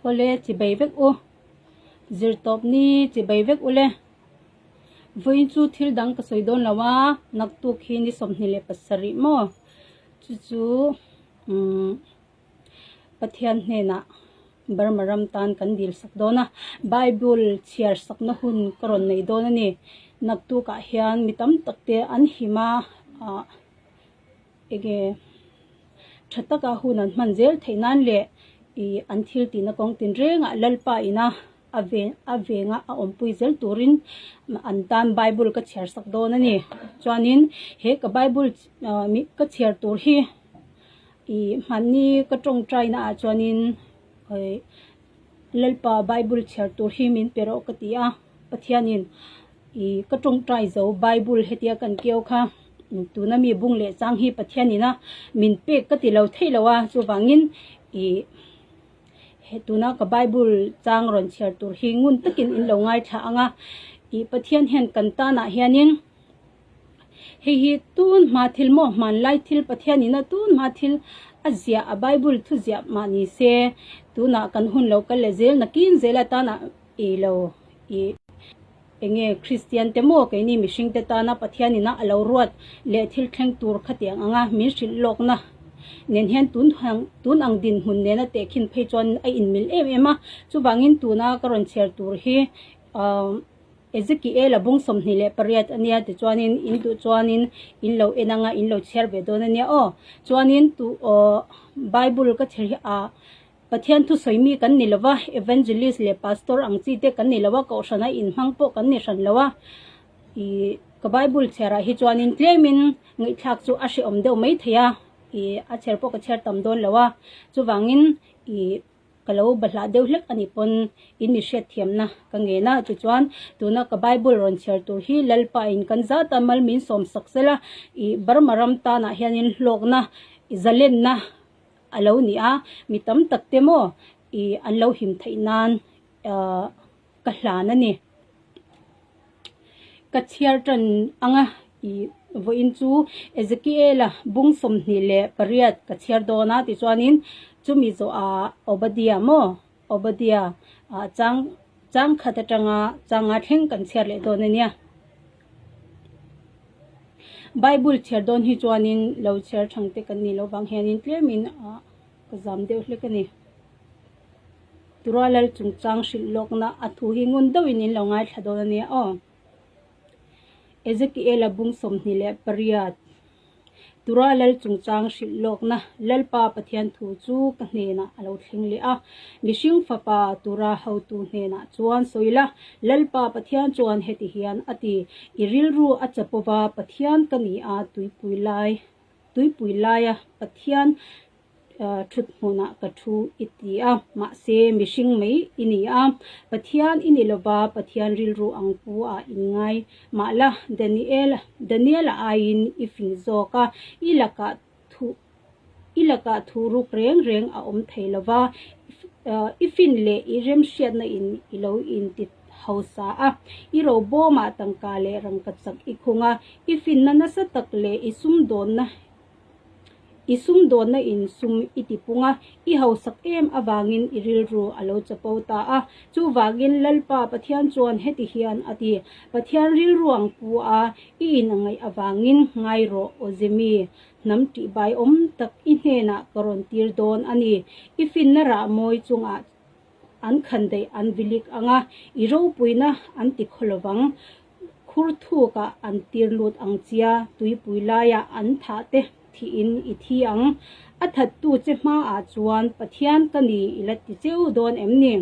Awle chibei vek u. Zirtawp ni chibei vek ule. Vawiin chu thil dang ka sawi dawn lo a, naktuk hi ni 27 maw? Chu chu umm Pathian hnenah Burma ram tan kan dil sak dawn a, Bible chhiar sakna hun ka rawn nei dawn a ni. Naktukah hian mi tam tak te an him a, ah enge tha taka hun an hman zel theih nan leh ih an thil tihna kawng tinrengah Lalpa ina a ve a venga a awmpui zel turin an tan Bible ka chhiar sak dawn a ni. Chuanin he ka Bible ah ka chhiar tur hi ih hmanni ka tawngtai na ah chuanin ih Lalpa Bible chhiar tur hi min pe rawh ka ti a, Pathianin ih ka tawngtai zo Bible hetia kan keu kha tuna mi bung leh chang hi Pathianin a min pek ka ti lo theih lo a, chuvangin ih he tuna ka Bible chang rawn chhiar tur hi ngun takin in lo ngaithla ang a, ih Pathian hian kan tanah hianin Hei hi tun hma thil maw hmanlai thil Pathian ina tun hma thil a ziah a Bible thu ziah mah ni se tunah kan hun lo kal leh zel nakin zel atana i lo i enge Kristian te maw keini mihring te tana Pathian ina a lo ruat leh thil thleng tur khatiang anga min hrilh lawkna nen hian tun tun ang dinhmun nena tehkhin phei chuan a inmil em em a chuvangin tuna ka rawn chhiar tur hi ah Ezekiel a bung 28 a nia tichuanin in duh chuanin in lo en anga in lo chhiar ve dawn a nia aw. Chuanin tu aw Bible ka chhiar hi ah Pathian thusawi mi kan ni lova, Evangelist leh Pastor ang chi te kan ni lova, Kohhrana inhmang pawh kan ni hran lo a. Ih ka Bible chhiarah hi chuanin tlemin ngaihthlak chu a hrehawm deuh mai thei a, ih a chhiar pawh ka chhiar tam dawn lo a. Chuvangin ih. Ka lo bahlah deuh hlek a nih pawn in mi hriatthiamna ka ngen a, tichuan tuna ka Bible rawn chhiar tur hi Lalpa in kan zat a mal min sawm sak sela ih Burma ram tanah hianin hlawkna zalenna a lo ni a, mi tam tak te maw ih an lo him theih nan ah ka hlan a ni. Ka chhiar tan ang a, ih vawiin chu Ezekiel-a bung 28 ka chhiar dawn a, tichuanin chumi zawhah Obadiah maw? Obadiah ah chang chang khat atanga changa thleng kan chhiar leh dawn a nia. Bible chhiar dawn hi chuanin lo chhiar thang te kan nih loh vang hianin tlemin ah ka zam deuh hlek a ni. Tura lal chungchang hrilh lawkna a thu hi ngun deuhin in lo ngaithla dawn a nia aw. Ezekiel-a bung 28 Tura lal chungchang hrilh lawkna Lalpa Pathian thu chu ka hnenah a lo thleng leh a. Mihring fapa Tura hotu hnenah chuan sawi la, Lalpa Pathian chuan heti hian a ti, I rilru a chapova Pathian ka ni a, tuipui lai tuipui laia Pathian Thut hmunah ka thu i ti a, mahse mihring mai i ni a, Pathian i ni lova, Pathian rilru ang pu ah in ngai mah la, Daniel, Daniel-a aiin i fing zawk a, i lakah thu, i lakah thu ruk reng reng a awm thei lova, i fin leh i remhriatna in i lo inti hausa a, i robawmah tangka leh rangkachak i khung a, i finna nasa tak leh i sumdawnna I sumdawnna in sum i ti pung a, i hausak em avangin i rilru a lo chapo ta a. Chuvangin Lalpa Pathian chuan heti hian a ti, Pathian rilru ang pu a, i in a ngaih avangin ngai rawh aw Zemi, hnam tihbai awm tak i hnenah ka rawn tir dawn a ni. I finna rah mawi chungah an khan daih an vilik ang a, i ropuina an ti khaw lovang. Khur thukah an tir lut ang chia, tuipui laiah an thah te thihin i thi ang. A thattu che hmaah chuan Pathian ka ni i la ti cheu dawn em ni?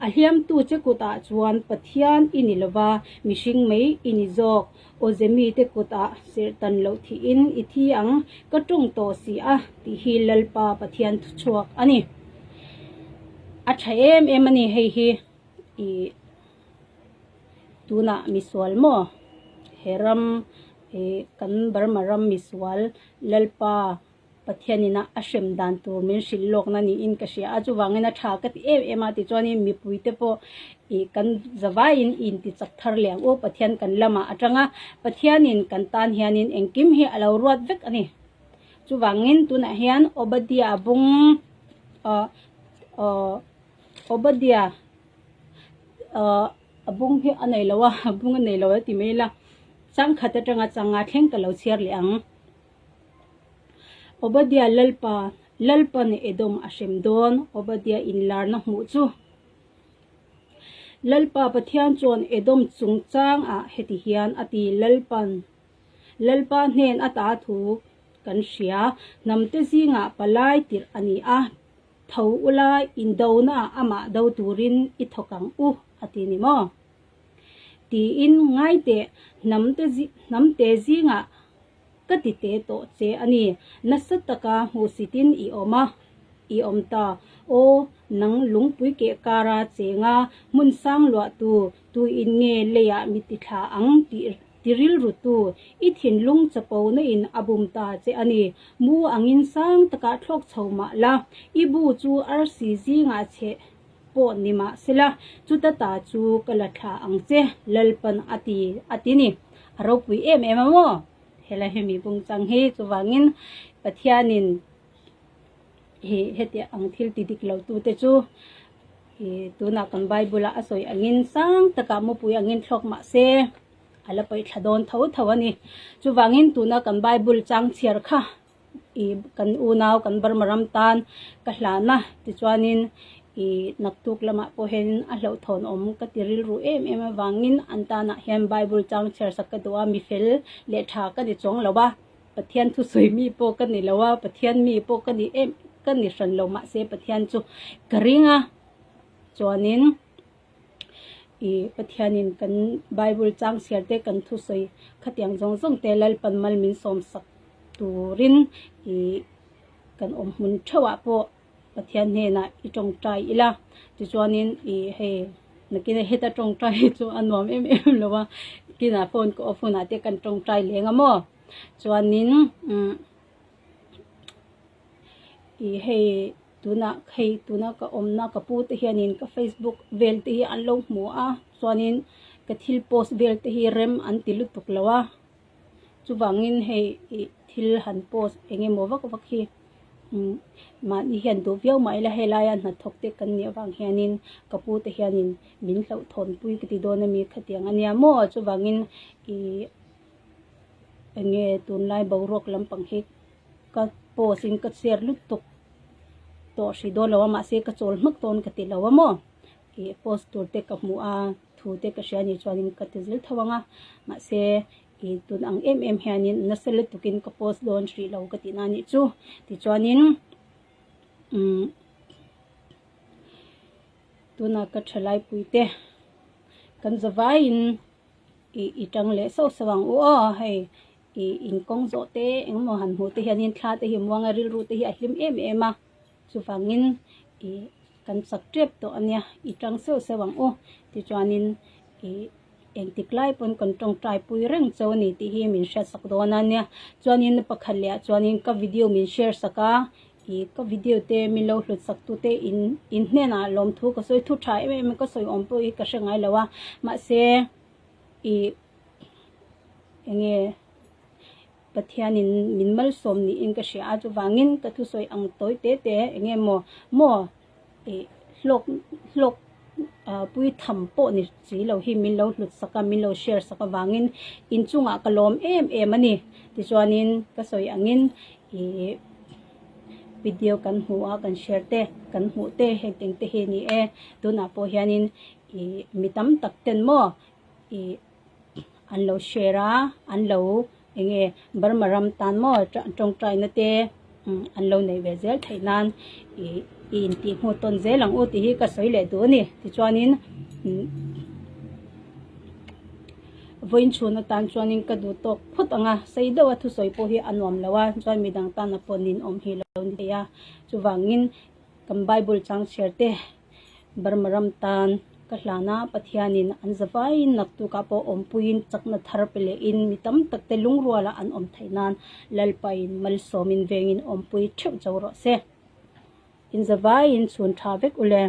A hliamtu che kutah chuan Pathian i ni lova, mihring mai i ni zawk. Awzemi te kutah serhtan loh thihin i thi ang, ka tawng tawh si a, tih hi Lalpa Pathian thuchhuak a ni. A tha em em a ni hei hi i. Tunah misual maw? He ram ih kan Burma ram misual Lalpa Pathianina a hrem dan tur min hrilh lawkna niin ka hria a, chuvangin a tha ka ti em em a, tichuanin mipuite pawh ih kan zavaiin i inti chak thar leh ang u, Pathian kan lamah atang a, Pathianin kan tan hianin engkim hi a lo ruat vek a ni. Chuvangin tunah hian Obadiah bung ah. Aw Obadiah aw a bung hi a nei lo a, a bung a nei lo a ti mai ila, changkhat atanga changa thleng ka lo chhiar leh ang. Obadiah Lalpa, Lalpan Edom a hrem dawn, Obadiah inlarna hmuh chu. Lalpa Pathian chuan Edom chungchangah heti hian a ti, Lalpan, Lalpa hnen ata thu kan hria, hnamte zingah palai tirh a ni a, tho ula indona amah do turin i thawk ang u, a ti ni maw? Tiin ngaiteh hnamte hnamte zingah ka ti te tawh che a ni. Nasa taka hmuhsitin i awm a, i awm ta. Aw, nang lungpui keh kara chenga hmun sang luahtu, tuin nge leiah mi ti thla ang tih ti rilrutu, i thinlung chapona in a bum ta che a ni. Mu angin sang takah thlawk chho mah la, i bu chu arsi zingah cheh pawh ni mah sela, chuta ta chu ka la thla ang che, Lalpan a ti, a ti ni. A ropui em em a maw? Helai hemi bung chang hi chuvangin Pathianin hi heti ang thil ti dik lo tute chu hi tunah kan Bible ah a sawi angin sang takah mupui angin thlawk mah se a la paih thla dawn tho tho a ni. Chuvangin tuna kan Bible chang chhiar kha i kan unau kan Burma ram tan ka hlana tichuanin i naktuk lamah pawh hianin a hlauhthawn awm ka ti rilru em em avangin an tanah hian Bible chang chhiar sak ka duh a, mi fel leh tha ka ni chuang lo a, Pathian thusawi mi pawh ka ni lo a, Pathian mi pawh ka ni em ka ni hran lo mahse Pathian chu ka ring a chuanin. I Pathianin kan Bible chang chhiar te kan thusawi khatiang zawng zawng te Lalpan mal min sawm sak turin i kan awm hmun theuhah pawh Pathian hnenah i tawngtai ila tichuanin i hei nakina heta tawngtai hi chu a nuam em em lo a kinah phone ka off hunah te kan tawngtai leng a maw chuanin umm i hei. Tunah hei tuna ka awmna ka pu te hianin ka facebook vel te hi an lo hmu a chuanin ka thil post vel te hi rem an ti lutuk lo a chuvangin hei ih thil han post eng emaw vak vak hi umm mahni hian duh viau mah ila helaia hnathawk te kan nih avang hianin ka pu te hianin min hlauhthawn pui ka ti dawn ami khatiang ania maw chuvangin ih eng nge tunlai boruak lampang hi ka post in ka share lutuk tawh hrih dawn lo a mahse ka chawl hmak dawn ka ti lo a maw ih post tur te ka hmuh a thu te ka hria anih chuanin ka ti zel tho ang a mahse ih tun ang em em hianin nasa lutukin ka post dawn hrih lo ka tihna anih chu tichuanin umm tuna ka thalai pui te kan zavaiin ih i tang leh sauh sauh ang u aw hei. Ih inkawng zawh te engemaw han hmuh te hianin thla te hi muang a rilru te hi a hlim em em a chuvangin ih kan chak tep tawh a nia i tang seuh seuh ang u tichuanin ih engtik lai pawn kan tawngtai pui reng chauh a ni tih hi min hriat sak dawn a nia chuanin pakhat leh ah chuanin ka video min share sak a ih ka video te min lo hlut sak tu te in in hnenah lawmthu ka sawi thu tha em em ka sawi awm pawh hi ka hre ngai lo a mahse ih. Enge Pathianin min malsawm niin ka hria a, chuvangin ka thusawi ang tawi te te enge maw maw ih hlawk hlawk ah pui tham pawh ni si lo hi min lo hlut sak a, min lo share sak avangin inchungah ka lawm em em a ni. Tichuanin ka sawi angin ih video kan hmu a, kan share te, kan hmuh te heng teng te hi a ni e. Tunah pawh hianin ih mi tam tak ten maw ih an lo share a an lo eng nge Burma ram tan maw tawngtai na te an lo neih ve zel theih nan ih i intih hmuh tawn zel ang u tih hi ka sawi leh duh a ni tichuanin vawiin chhun atan chuanin ka duh tawk phawt ang a sei deuh a thusawi pawh hi a nuam lo a chuan midang tana pawh ninawm hi lo ni thei a chuvangin kan bible chang chhiar te. Burma ram tan ka hlan a, Pathianin an zavaiin naktukah pawh awmpuiin chakna thar pe lehin mi tam tak te lungruala an awm theih nan Lalpain malsawmin vengin awmpui theuh cho rawh se. In zavaiin chhun tha vek ule.